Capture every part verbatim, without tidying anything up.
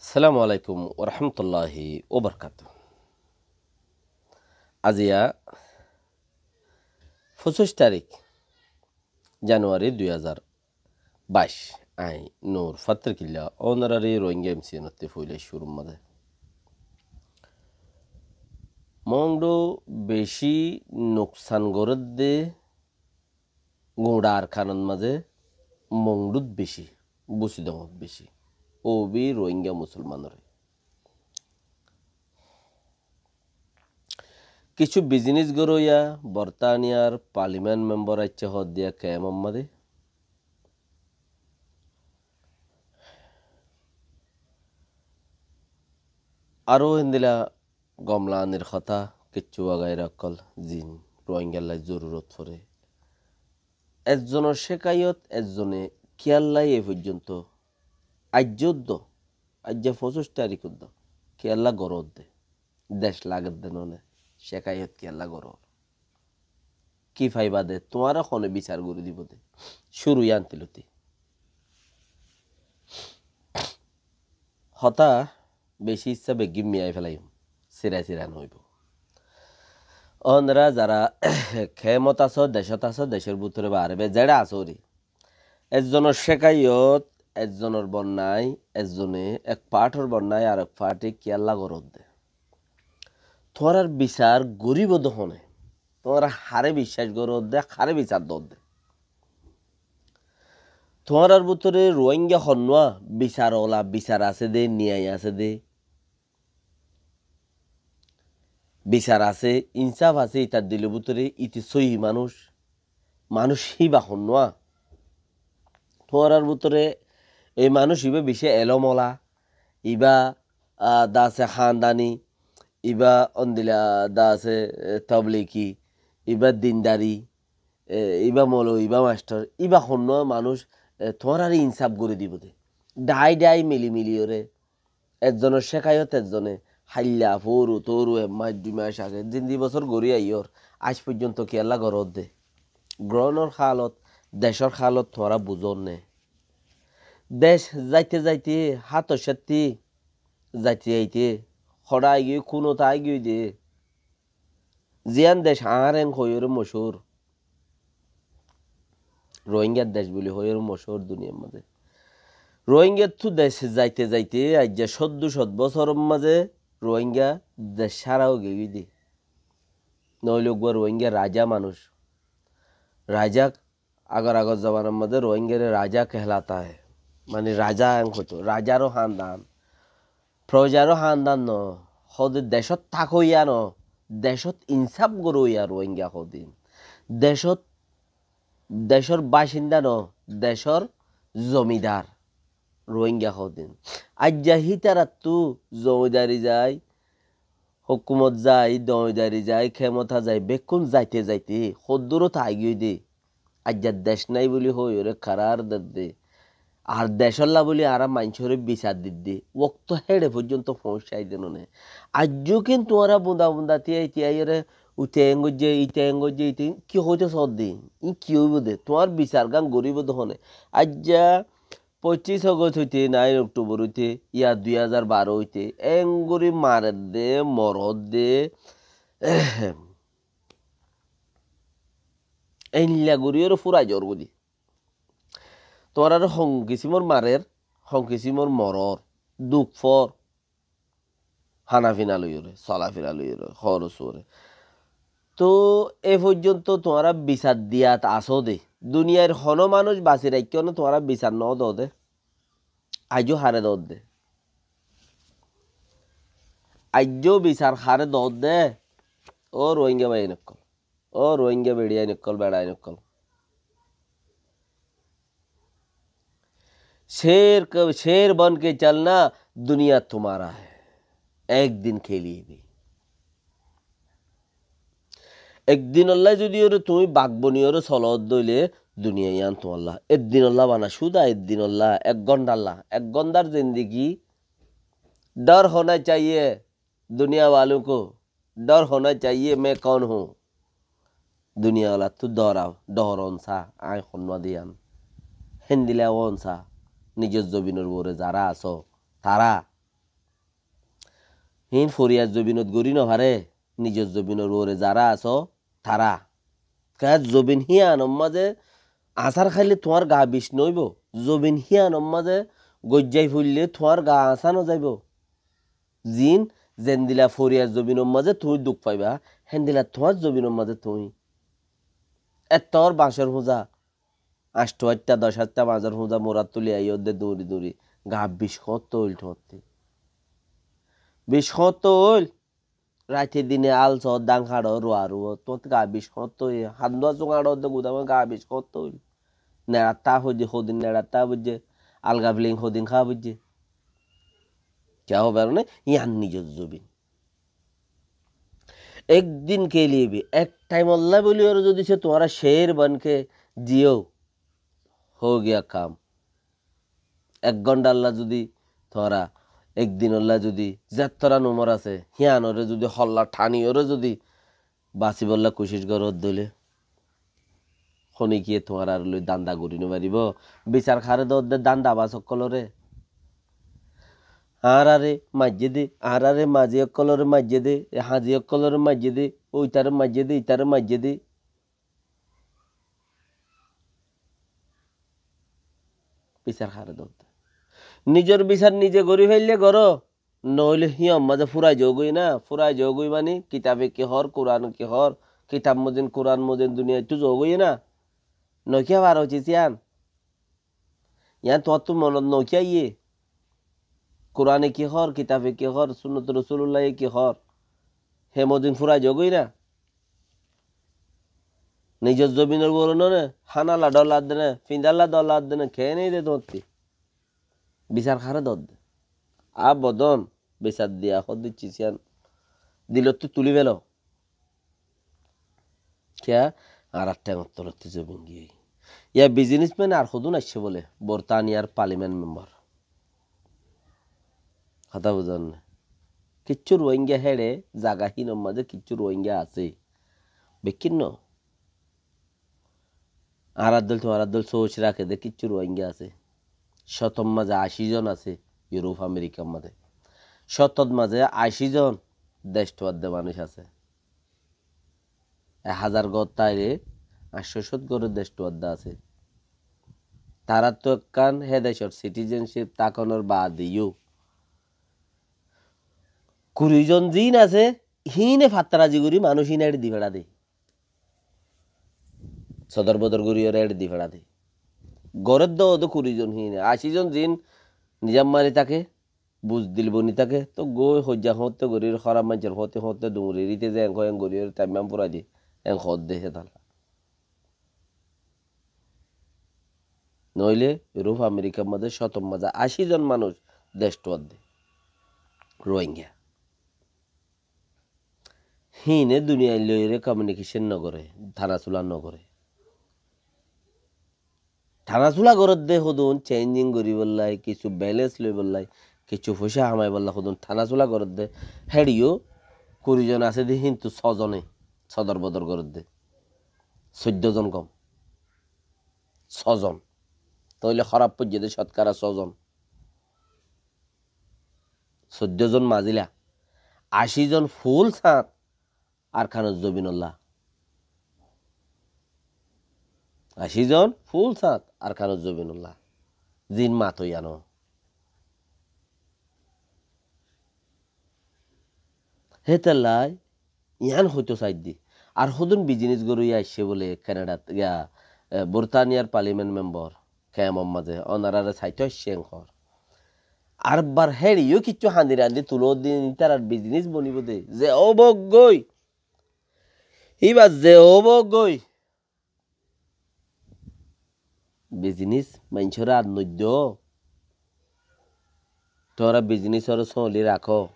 Assalamu alaikum warahmatulláhi wabarakátuhu. Aziya foñsíc tarík januwari dui házar baic. Añí Nur Fattar Killa, ónorari Rohingya M C N ottú foila cúrur mazé. Mongdu beci nuksan gorédde Guñçar kanot mazé Mongdut beci, Busidongot beci. Óu bi Rohingya musolmanore. Kissú biznes goróya Bortaniyar parliament member aiccé hoóddiya kemor mazé. Aró héndilla gomlanir hotá, kissú wagaira ókkol zin Rohingyalla zorurot foré. Ezzonor cékayot ezzone kiyálla e foijjonto aijjó dó, aijja foñsíc tarík dó, kiyálla goródde, dec lagedde none, cékayot kiyálla gorór. Ki faiba de, tuáñre hone bisar gorí dibo de. Cúru yían tiloti. Hotá beci issá beggín miyai felaiyum. Sira sira noóibo. Ónora zara kemot asó, decót asó, decór bútore baáre be zeçé asó ri. Ezzonor cékayot, ezzonor bonnai, ezzone ek partor bonnai arek parti kiyálla goródde. Tuáñrar bisar goríbo de hone. Tuáñra haré biccác goródde, haré bisar doódde. Tuáñrar bútore Rohingya honnúa bisar ola, bisar asé de, niyai asé de. Bisar asé, insáf asé, itar dilor bútore ite sóiyi manúic, manúic híba honnúa. Tuáñrar bútore ei manúic ibá beci elom ola, ibá, ah, dase hándani, ibá óndilla dase, eh, tobliki, ibá dindari, eh, ibá moulovi, ibá mastor, ibá honnúa manúic, eh, tuáñrare insáf gorí dibo de. Dhai dhai mili mili óre, ezzonor cékayot ezzone, háilla, fóoru, tóoru, ek mac, dui mac age, zin di bosór gorí aiyór, aij foijjonto kiyálla goródde. Grónor hálot, decór hálot tuáñra buzón né. Dec zaite zaite, hátor cátti zaite zaite, hoçé aigiyói, kúnot aigiyói de. Ziyán dec añár en hoiyóre mochúr. Rohingyar dec buli hoiyóre mochúr duniyar mazé. Rohingyattu dec zaite zaite aijja códdo cót bosóror mazé Rohingya dec sára ói giyói de. Noóile uggúa Rohingya raja manúic. Raja Agor agor zomanar modde Rohingyare raja kehlata hai. Mani raja en hoito, rajaró handan, frojaró handan no, hode decót tákoiya no, decót insáf goróiya Rohingya hodin. Decót, decór bacinda no, decór zomidar Rohingya hodin. Aijja hítarattú zomidari zai, hókumot zai, doñidari zai, kemota zai, bekkún zaite zaite, hoddúrot aigiyói de. Aijja dec nái buli hoiyóre karar dedde. Ar decólla buli añára maincóre bisar didde. Wokto héçe foijjonto foóñsai de none. Aijjó kin tuáñra bunda bunda tiyai tiyaiyóre ute en goijje, ite en goijje, ite en, ki hoito sodde? Iín ki óibo de? Tuáñr bisar gán goríbo de hone? Aijja Foccíc Ogost óite, nain Okthobor óite, ya dui házar baró óite, engorí maredde, morodde, eilla goríyoré fúrai zor goi de. Tuáñráre hon kisimor marer, hon kisimor morer, duk for. Hána fina loiyóre, sola fira loiyóre, hóros uore. Tóu e foijjonto tuáñra bisar diyat asó de. Duniyair honó manúic basi raikkó né tuáñra bisar no do de. Aijjó haré do de. Aijjó bisar haré do de. Ó Rohingya bái ókkol. Ó Rohingya beçiyain ókkol, beçain ókkol. शेर क-, शेर बन के चलना, दुनिया तुम्हारा है, एक दिन के लिए भी। Ek dinolla zodi ore tuñí bak boniyóre solodde óile duniya yián tuáñlla. Ek dinolla bana, cúda ek dinolla, ek góndalla, ek góndar zindigi. डर होना चाहिए दुनिया वालों को, डर होना चाहिए मैं कौन हूँ। Duniyawalattú dóra, dóron sa, aññí honnúa de yián. Héndilla óon sa, nizor zobinor uore zará asó, tará Iín foriyar zobinot gorí nofaré, nizor zobinor uore zará asó, tará. Kiyá zobin híyanor mazé asár háile tuáñr gaa bic noóibo. Zobin híyanor mazé goijjái foille tuáñr gaa asá nozaibó. Ziín zendila foriyar zobinor mazé tuñí duk faiba, héndila tuáñr zobinor mazé tuñí. Ettór bañcór fúñza, añctho aitta, doc aitta bañcór fúñza murát tuli aiyó de duñri duñri. Gaa bic hoóñtte óil tuáñtti. Bic hoóñtte óil. Raite dine al soó, dán hañço, ruwa ruwó. Tuáñtti gaa bic hoóñtte óil. Handúa sung hañço de gudamé gaa bic hoóñtte óil. Neçattá foijjé, hodin neçattá foijjé. Alga filing hodin há foijjé. Kiyá hoói faroné? Yían nizor zobin. Ek din ke liye bhi, ek thaimolla buli óre zodi se tuáñra sher ban ke jiyo, ho giya kam. Ek gonthalla zodi tuáñra, ek dinolla zodi zettoran umor asé, híyanore zodi holla thani óre zodi basibolla kucíc goró de óile, hone kiye tuáñrare loi danda gorí nofaribó? Bisar hare dodde dandabas ókkolore? Añárare maijjé de, añárare mazi ókkolore maijjé de, e hazi ókkolore maijjé de, óitare maijjé de, ítare maijjé de. Bisar hare dodde? Nizor bisar nize gorí faille goró. Noóile híyan mazé furai zogói na, furai zogói mani kitabe ki hoór, Kurane ki hoór, kitab mozin, Kuran mozin duniyaittú zogói na. Nokiya faro ucit yían. Yían tuáñttu monot nokiya aiyé. Kurane ki hoór, kitabe ki hoór, sunnot Rosulullaye ki hoór. Hé mozin furai zogói na. Nizor zobinor uore none, hána ladó ladde ne, findá ladó ladde ne, keéne de tuáñtti. Bisar hare dodde? Abodon bisar diya hoó de ciciyan dilottú tuli felo. Kiyá? Añárar théngor tolottú zobin giyói. Yá bizinismen ar hodún aiccé bole, Bortaniyar palimen membor. Hotá buzón né? Kiccú Ruáinga héçe, zaga hínor mazé kiccú Ruáinga asé. Bekkín no. Añárar dóil, tuáñrar dóil sóoc raké de kiccú Ruáinga asé. Cótor mazé ací zon asé Iuróp Amerikar mazé. Cótor mazé ací zon decthuadde manúic asé. Ek házar gór táile añctho cót góre decthuadde asé. Taráttu ekkán hé decor citizenship tákonor baade yó kuri zon ziín asé, híine fattarazi gorí manúic híine éçe di feçá de. Sodor bodor gorí óre éçe di feçá de. Gorér de óde kuri zon híine, ací zon ziín nizam mari táke, buzdil boni táke, tóu goi hoijja hoóñtte gorí, hóraf maincór fúañti hoóñtte duñri rite ze eng hoó eng gorí óre taimman furai de, eng hoódde hétalla. Noóile Iuróp Amerikar mazé cótor mazé ací zon manúic decthuadde Ruáinga. Híine duniyai loiyóre komiunikecon nogoré, thanasula nogoré. Thanasula gorédde hodún ceinjing goríbollái, kissú belens loibollái, kissú foicá hamaibollái hodún thanasula gorédde. Héçe yó kuri zon asé de, híntu só zone sodor bodor gorédde. Soiddó zon gom. Só zon. Tóile hóraf foijjé de cótkara só zon. Soiddó zon mazila, ací zon ful sáñt Arkanor zobinolla. Ací zon ful sáñt Arkanor zobinolla. Ziín mato yíano. Hétallái yián hoitó saidde. Ar hodún bizinis goróiya aiccé bóle Kanadat, ya, e, Burtaniyar parliament membor kemor mazé, onoráre saitó aiccé en hoór. Ar bar héçe yó kiccú hañdi rañdi tuló de, ítarar bizinis bonibó de. Ze óbok goi. Íbar ze óbok goi. Bizinis maincóre ar noiddo. Tuáñra bizinisóre sóñli rakó.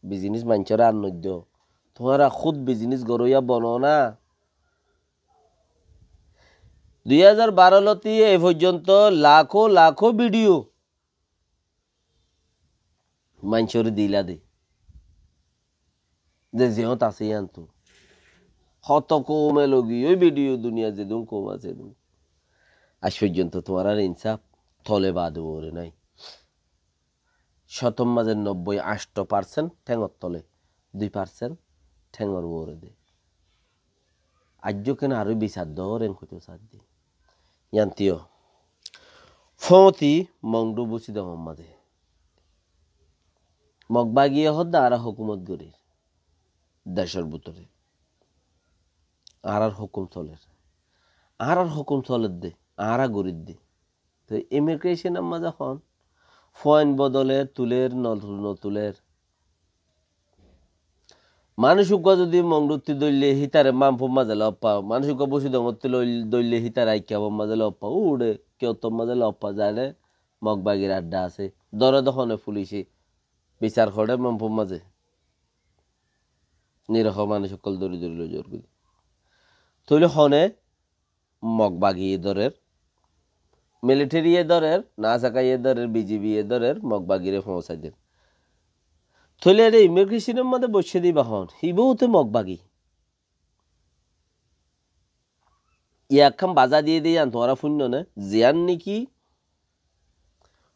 Bizinis maincóre ar noiddo. Tuáñra húd bizinis goróiya bono na. Dui házar baró lóti e foijjonto lakó lakó bidiyó maincóre dila de. Ze zeñót asé yíantu. Hoto koum elogiyói bidiyó duniyat zedún koum asé edún. Aij foijjonto tuáñrar insáf tole baade uore nái. cótor mazé nobboi añctho parsent théngor tole, dui parsent théngor uore de. Aijjó ken aró bisar dór en hoitó saidde. Yián tiyó. Fóñti Mongdu Busidongor mazé Mog bagiye hoódde añára hókumot gorír decór bútore. Añárar hókum solér. Añárar hókum solér de, añára gorír de. Toi immigration or mazé hoón, fuain bodoler, tuler, no, no tuler. Manúic uggúa zodi Mongduttú dóille hítare Mamfur mazé lof fa, manúic uggúa Busidongottú loi-, dóille hítare Aikkabor mazé lof fa, uçe Kiyótor mazé lof fa, zane Mog bagir adda asé. Dóre de hone fulice, bisar goré Mamfur mazé. Niroho manúic ókkol dóri dóri loi zar goi. Tóile hone Mog bagiye dórer, militariye dórer, nasakaye dórer, B G Bye dórer, Mog bagire foóñsai der. Tóile ere immigration or mazé boiccé de íba hoón, híba óte Mog bagi. Yián ekkán baza diyé de yián tuáñra fúinno né, ziyán niki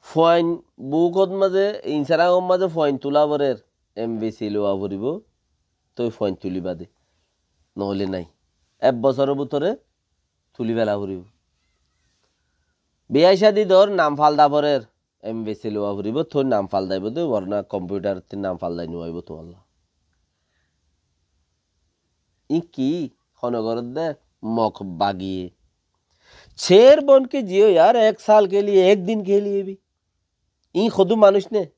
fuain bukot mazé, insarangor mazé fuain tula forer, M V C lowa foribó, toi fuain tuliba de. Noóile nai. Ek bosóror bútore tuli fela foribó. Biya cádi dór, nam falda forer, M V C lowa foribó, toi nam faldaibo de, warna kompiyutarottú nam faldai no aibó tuáñlla. Iín ki? Hone gorédde Mog bagiye. Chair bonke jiyo yaar, ek saal ke liye, ek din ke liye bhi. Iín hodú manúic né?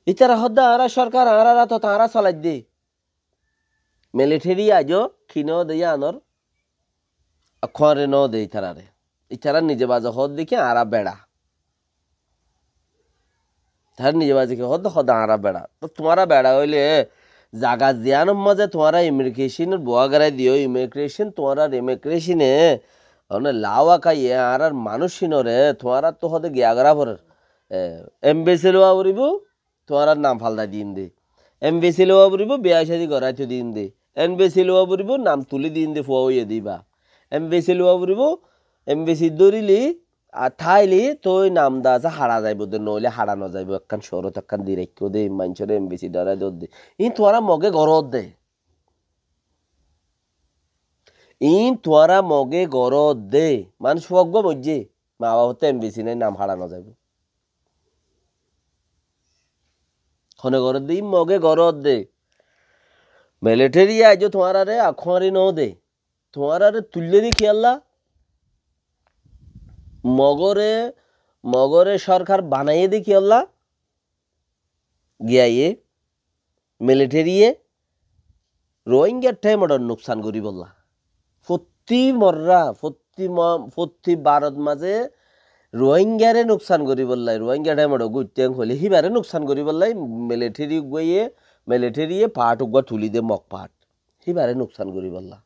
Ítara hoódde añára sorkar, añárar átot añára solaidde. Militari aijjó ki no de yíanor, a, kúare no de ítarare. Ítara nize baze hoódde ki añára beça. Ítara nize baze ki hoódde, hoódde añára beça. Toi tuáñra beça óile zaga ziyánor mazé tuáñra immigration or buwa gorai diyó, immigration tuáñrar immigration e, mane lawa kaiye añárar manúic hínore tuáñrattú hoódde giya gorá forer. E, embassy lowa foribó, tuáñrar nam faldai diyum de. Embassy lowa foribó, biya cádi goráito diyum de. Embassy lowa foribó, nam tuli diyum de, fua óiye de íba. Embassy lowa foribó, embassy dórile, a, táile toi nam dase haça zaibo de, noóile haça no zaibo. Ekkán córot ekkán di raikkó de, maincóre embassy dórai dór de. Iín tuáñra Moge goródde. Iín tuáñra Moge goródde. Manúic fua uggúa moijjé, ma bafottú embassy nái, nam haça no zaibo. Hone goródde? Iín Moge goródde. Militariye aijjó tuáñrare a kúari no de. Tuáñrare tuillé de kiyólla? Mogore, Mogore sorkar banaiyé de kiyólla? Giyaiye militariye Rohingyar thaimor nuksan goríbolla. Fottí morra, fottí mo-, fottí Bárot mazé Rohingyare nuksan goríbolla, Rohingya thaimor guitteng hoile híbare nuksan goríbolla, militari uggúaye, militariye part uggúa tuli de, Mog part. Híbare nuksan goríbolla.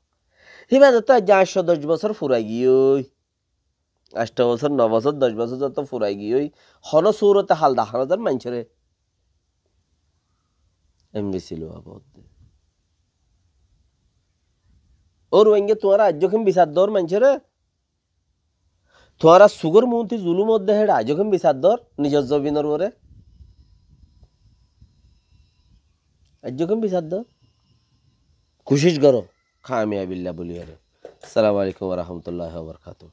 Híba zotó aijja añctho doc bosór furai giyói. Añctho bosór, no bosór, doc bosór zotó furai giyói, honó surote hál dahá no zar maincóre. Embassy lowa foredde. Ó Rohingya, tuáñra aijjó ken bisar dór maincóre? Tuáñra sugór muúntu zulum ódde héçe aijjó ken bisar dór nizor zobinor uore? Aijjó ken bisar dór? Kucíc goró, kamiyabilla buliyóre. Assalamu alaikum wa rahmatullahi wa barakatuhu.